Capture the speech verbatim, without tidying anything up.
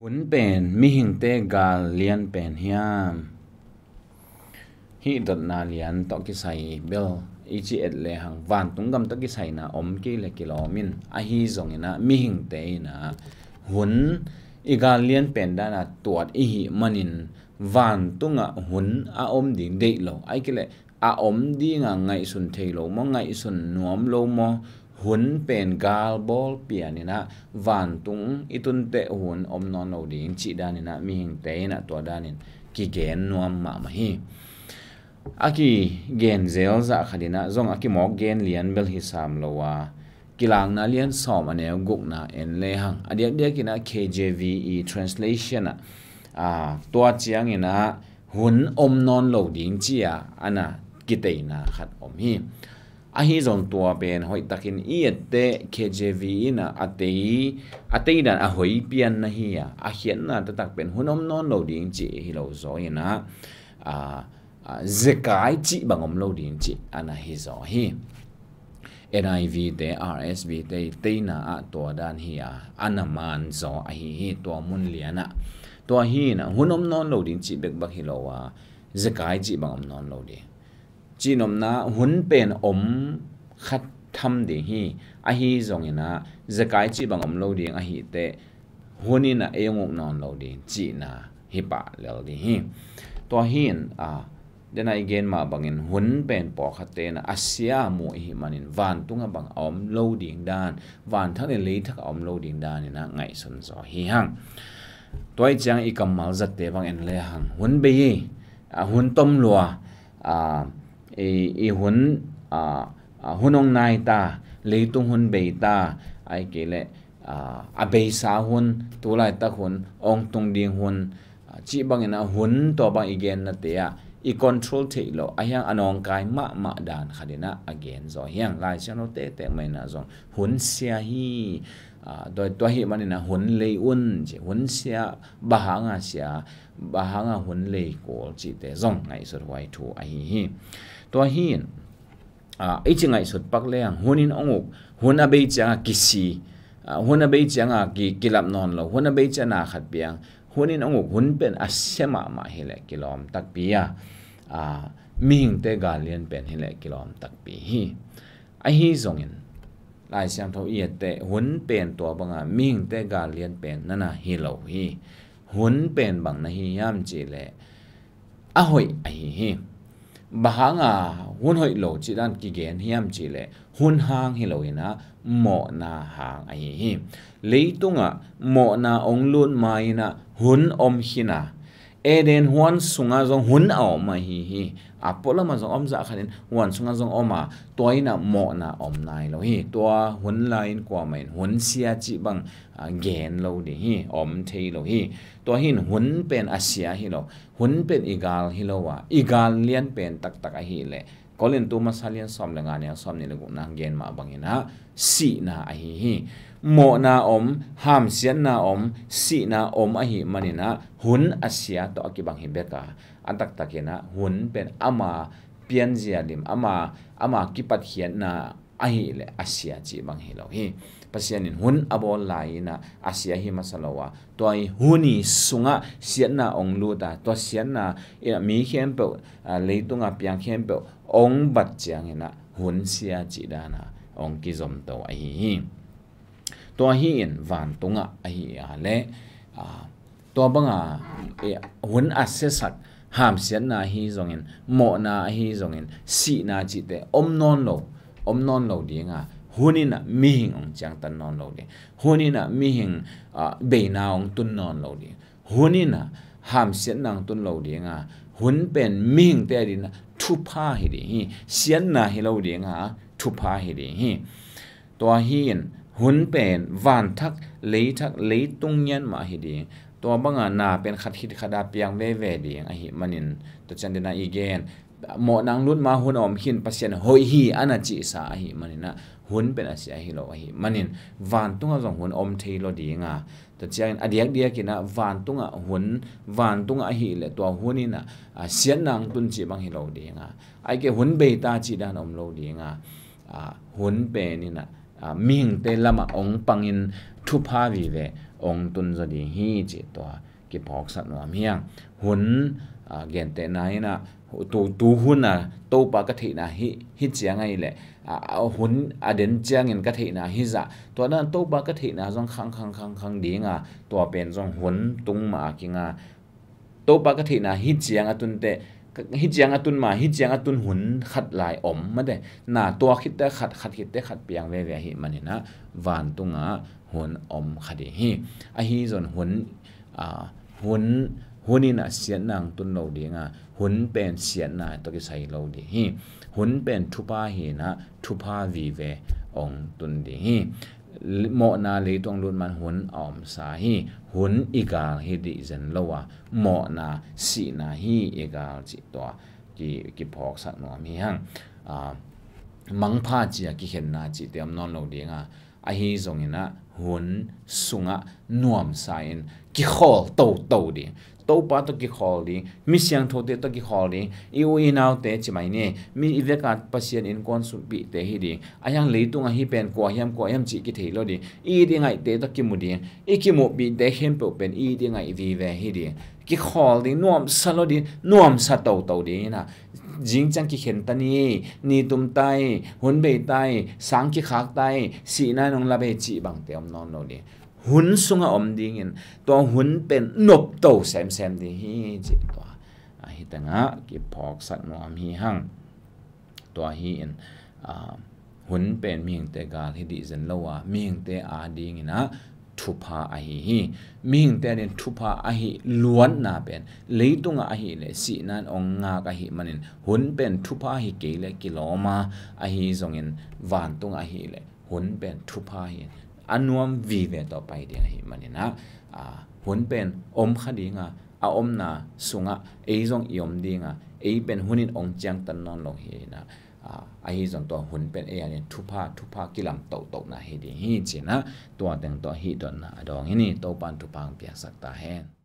Hun pen mihingte gal lian pen hiam? Hih dotna lian tawh kisai bel i ci et lehang vantung gam tawh kisaina om kei le kilawm in, ahi zongin ah mihingte in ah hun i gal lian pen dan a tuat i hih manin vantungah hun a om ding deih lo, ahih kei leh a om ding a ngaihsun thei lo maw, ngaihsun nuam lo maw, hun pen galbawl pian in ah vantung i tun teh hun om nawn lo ding cih dan in ah mihingte in ah tua danin kigen nuam mahmah hi. A kigen zel zah khat in ah zong a kimawk gen lian bel hi sam lo a, Kilakna lian sawm a neu gukna en lehang, a diakdiak in ah K J V E translation ah, aa, tua ciangin ah hun om nawn lo ding ci-a a na kiteina khat om hi. Ahi zong tua pen hoih takin i et teh K J V E in ah a tei, a tei dan a hoi pian na hi a, a khiatna taktak pen hun om nawn lo ding cih hi lo zaw in ah, aa, aa, zekai cih bang om lo ding cih a na hi zaw hi. N I V te, R S V te, teina ah tua dan hi a, a na man zaw ahi hi, tua mun lian ah. Tua hi in ah hun om nawn lo ding cih bekbek hi lo a, zekai cih bang om nawn lo ding. Cihnopna hun pen om khat tham ding hi, ahi zongin ah zekai cih bang om lo ding ahi teh hun in ah ei hong uk nawn lo ding cihna hi pah lel ding hi. Tua hi in, aa, dena i gen mah bangin hun pen pawlkhatte in ah a sia a mu i hih manin vantungah bang a om lo ding dan, vanthak le leithak a om lo ding dan in ah ngaihsun zaw hi hang. Tua i ciang i kammal zatte bang en lehang hun bei hi, aa, hun tom lua, aa, i, i hun, aa, aa, hun hong nai ta, leitung hun bei ta, ahih kei leh, aa, a beisa hun, tulaitak hun, hong tung ding hun, aa, cih bangin ah hun tua bang i gennate ah i control theih loh, a hiang a nawngkai mahmah dan khat in ah a gen zaw hi hang. Lai Siangtho tektek mah in ah zong hun sia hi, aa, tua, tua hih manin ah hun lei un ci, hun sia, bang hanga sia, bang hanga hun lei kul cihte zong ngaihsut huai thu ahi hi. Tua hi in, aa, i ci ngaihsut pak lehang hun in hong uk, hun a bei cianga kisi, aa, hun a bei cianga ki, kilap nawn lo, hun a bei cianga na khat piang, hun in hong uk, hun pen a sia mahmah hi leh kilawm takpi a, aa, mihingte gal lian pen hi leh kilawm takpi hi. Ahi zongin Lai Siangtho i et teh hun pen tua banga mihingte gal lian pen na na hi lo hi. Hun pen bang na hi hiam cih leh a hoih ahi hi. Bang hanga hun hoih lo cih dan kigen hiam cih leh hun hang hi lo in ah mawhna hang ahi hi. Leitungah mawhna hong lut ma in ah hun om khin a, Eden huan sungah zong hun a om ahi hi. A pualamah zong om zah khatin huan sungah zong om a, tua in ah mawhna om nai lo hi. Tua hun lai-in kuamah in hun sia cih bang, aa, gen lo ding hi, om thei lo hi. Tua hi in hun pen a sia hi lo, hun pen i gal hi lo a, i gal lian pen taktak ahih leh Korintu masa lian sawm le nga neu sawm nih le gukna gen mah bangin ah sihna ahi hi. Mawhna om, hamsiatna om, sihna om ahih manin ah hun a sia tawh a kibang hi bek a, a taktak in ah hun pen ama pianzia lim, ama, ama kipatkhiatna ahih leh a sia cih bang hi lo hi. Pasian in hun a bawl lai-in ah a sia hi masa lo a, tua i hun i sungah siatna hong lut a, tua siatna in ah mi khempeuh, aa, leitung a piang khempeuh hong bat ciangin ah hun sia cih dan a hong kizomto ahi hi. Tua hi in vantungah ahi a leh, aa, tua banga, eh, hun a siasak, hamsiatna ahi zongin, mawhna ahi zongin, sihna cihte om nawn lo, om nawn lo ding a, hun in ah mihing hong ciangtan nawn lo ding, hun in ah mihing, aa, beina hong tun nawn lo ding, hun in ah hamsiatna hong tun lo ding a, hun pen mihingte adingin ah thupha hi ding hi, siatna hi lo ding a, thupha hi ding hi. Tua hi in hun pen vanthak, leithak, leitung ngiat mah hi ding. Tua banga na pen khat khit khat a piang veve ding ahih manin, tua ciang dena i gen, mawhna hong lut ma hun a om khin, Pasian hoih hi a na cihsa ahih manin ah hun pen a sia hi lo ahih manin vantungah zong hun om thei lo ding a, tua ciangin a diakdiak in ah vantungah hun, vantungah ahih leh tua hun in ah, aa, siatna hong tun cih bang hi lo ding a, ahih kei hun bei ta cih dan om lo ding a, aa, hun pen in ah, aa, mihingte lamah hong pangin thupha vive, ong tun zaw ding hi cih tua kiphawksak nuam hi hang. Hun, a, gentehna in ah, tu, tu hun a Topa ka theihna hi, hi ciang ahih leh, a, a, hun a den ciangin ka theihna hi zah, tua dan Topa ka theihna zong khang, khang, khang, khang ding a, tua pen zong hun tung mah a kinga. Topa ka theihna hi ciang a tun teh, hi ciang a tun mah, hi ciang a tun hun khat lai om mate. Na tua khit teh khat, khat khit teh khat piang veve ahih manin ah, vantung ah hun om kha ding hi. Ahi zong hun, a, hun, hun in ah siatna ong tun lo ding a, hun pen siatna tawh kisai lo ding hi. Hun pen thupha hi in ah, thupha vive ong tun ding hi. Mawhna leitung lut man hun a omsa hi. Hun i gal hi dih zen lo a, mawhna sihna hi i gal cih tua ki, kiphawksak nuam hi hang. A, mangpha ci a kikhenna cihte om nawn lo ding a, ahi zongin ah hun sungah nuamsa in kikhawl toto ding. Topa tawh kikhawl ding, mi siangthote tawh kikhawl ding, i u i naute ci mai ni, mi i veka Pasian innkuan sumpihte hi ding, a hiang leitung ahi pen kua hiam kua hiam cih kithei lo ding, i it i ngaihte tawh kimu ding, i kimuhpihte khempeuh pen i it i ngaih vive hi ding, kikhawl ding, nuamsa lo ding, nuamsa toto ding in ah, zing ciang kikhen ta ni, ni tum ta hi, hun bei ta hi, sang kikhak ta hi, sihna nong la bei cih bangte om nawn lo ding. Hun sungah om dingin tua hun pen nopto semsem ding hi cih tua, a, hi tengah kiphawksak nuam hi hang. Tua hi in, a, hun pen mihingte gal hi dih zen lo a, mihingte a dingin ah thupha ahi hi. Mihingte a ding thupha ahi luatna pen leitungah ahih leh sihna in ong ngak ahih manin hun pen thupha hi kei leh kilawm a, ahi zongin vantung ahih leh hun pen thupha hi, a nuam vive tawh pai ding ahih manin ah, a, hun pen om kha ding a, a omna sungah ei zong i om ding a, ei pen hun in ong ciangtan nawn lo hi in ah, a, ahi zong tua hun pen ei a ding thupha, thupha kilam tohtohna hi ding hi ci in ah, tua teng tawh hih dotna a dawng hi ni. Topa'n thupha ong piaksak ta hen.